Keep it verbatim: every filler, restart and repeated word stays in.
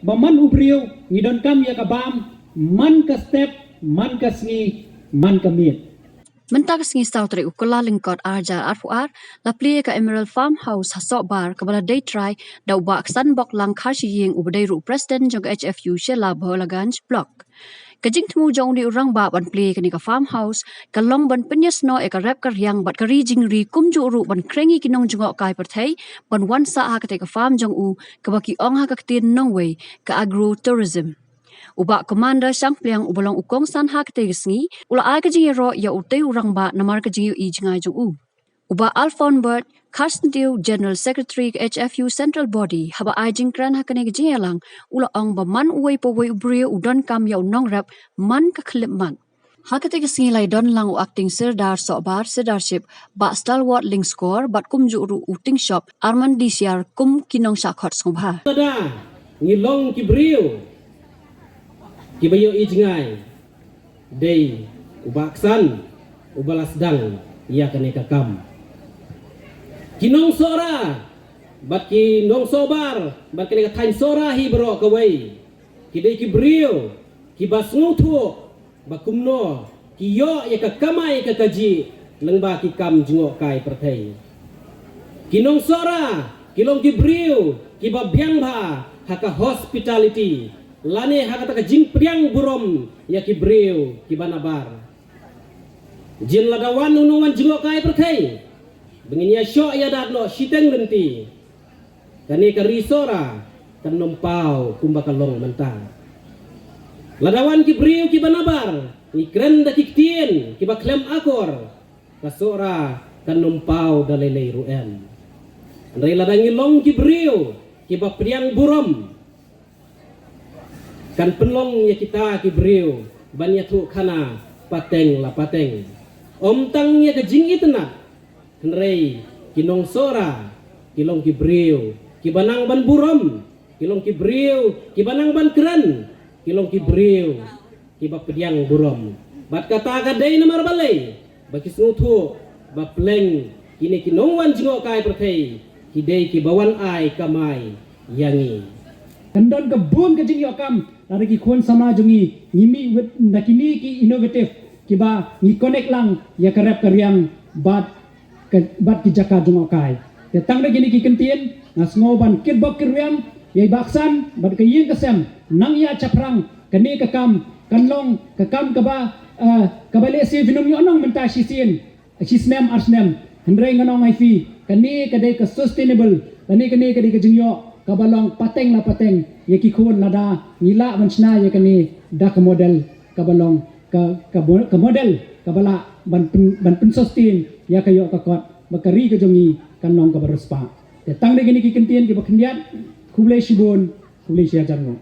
Ba man u briew ngi donkam ïa ka bam man ka step, man ka sngi, man ka miet. Mynta ka sngi saw tarik u Kyllalyngkot arhajar arphew ar, la plie ïa ka Emerald Farmhouse ha Sohbar, kaba la dei trai da u Bah Ksanboklang Kharshiing, uba dei ruh u President jong ka H F U Shella Bhoylaganj Block. Ka jingthmu jong une u rangbah ban plie ïa kane ka farmhouse ka long ban pynïasnoh ïa ka rep ka riang bad ka ri jingri, kumjuh ruh ban kren ïa ki nongjngohkai pyrthei ban wan sah ha katei ka farm jong u, kaba ki ong ha ka ktien nongwei ka agrotourism. U Bah Commander Shangpliang, uba long u kongsan ha katei ka sngi, u la ai ka jingïaroh ïa utei u rangbah namar ka jingïohi jngai jong u. U Bah Alfon Bert Kharsndew, General Secretary ka H F U Central Body, haba ai jingkren ha kane ka jingïalang, u la ong ba man uwei pa uwei u briew u donkam ïa u nongrep man ka khyllipmat. Ha katei ka sngi la ïadon lang u Acting Sirdar Sohbar Sirdarship, Bah Stalwart Lyngskor, bad kumjuh ruh u Tingshop Armandishiar kum ki nongshah khot sngewbha. Lada ngi long ki briew kiba ïohi jngai, dei u Bah Ksan uba la sdang ïa kane ka kam. Ki nong Sohra bad ki nong Sohbar bad kane ka thaiñ Sohra hi baroh kawei, ki dei ki briew kiba sngewthuh ba kumno ki ïoh ïa ka kamai ka kajih lyngba ki kam jngohkai pyrthei. Ki nong Sohra ki long ki briew kiba biang bha ha ka hospitality lane ha kata ka jingpdiang burom ïa ki briew kiba nabar. Jin lada wan u nongwan jngohkai pyrthei, ba ngin ïashoh ïadat noh shiteng lynti, kane ka ri Sohra kan ym paw kumba ka long mynta. Lada wan ki briew kiba nabar, ngi kren da ki ktien kiba khlem akor, ka Sohra kan ym paw da lei lei ruh em. Hynrei lada ngi long ki briew kiba pdiang burom, kan pynlong ïa kita ki briew ban ïathuh khana pateng la pateng. Ym tang ïa ka jingitynnad, hynrei ki nong Sohra ki long ki briew kiba nang ban burom, ki long ki briew kiba nang ban kren, ki long ki briew kiba pdiang burom. Bad kata ka dei namar balei ba ki sngewthuh ba pleng kine ki nongwan jngohkai pyrthei ki dei kiba wan ai kamai ïa ngi. Kan don ka bun ka jingïoh kam lada ki khun samla jong ngi ngi mih wit na kine ki innovative kiba ngi connect lang ïa ka rep ka riang bad ka, bad ki jaka jngohkai. Te tang da kine ki kyntien nga sngew ban kitbok kitrwiang ïa i Bah Ksan bad ka ïing ka sem, nang ïa shaphrang kane ka kam kan long ka kam kaba, eh, kaba lehse phin ym ïoh nong mynta shisien, shisnem arsnem. Hynrei ngan ong ïa phi, kane ka dei ka sustainable, kane, kane ka dei ka jingïoh kaba long pateng la pateng ïa ki khun lada ngi lah ban shna ïa kane da ka model kaba long ka, ka, ka model kaba lah ban pyn, ban pynsustain ïa ka ïoh ka kot ba ka ri ka jong ngi kan long kaba riewspah. Te tang da kine ki kyntien kiba khyndiat, khublei shibun, khublei shihajar nguh.